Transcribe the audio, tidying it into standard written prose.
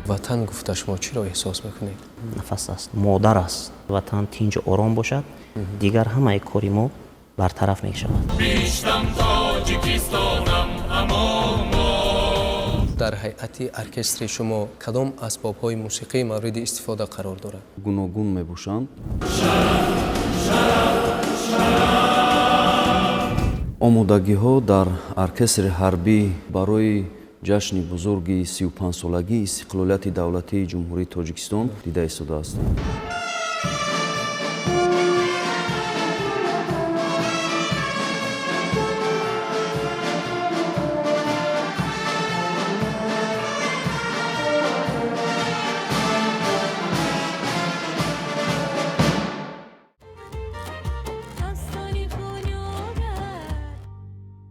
Ватан гуфта шумо чиро эҳсос мекунед? Нафас аст, модар аст. Ватан тинҷу ором бошад, дигар ҳамаи кори мо бартараф мешавад. Дар ҳайати оркестри шумо кадом асбобҳои мусиқӣ мавриди истифода қарор дорад? Гуногун мебошанд. Омодагиҳо дар оркестри ҳарбӣ барои ҷашни бузурги 35-солагии истиқлолияти давлатии Ҷумҳурии Тоҷикистон дида истодаастанд.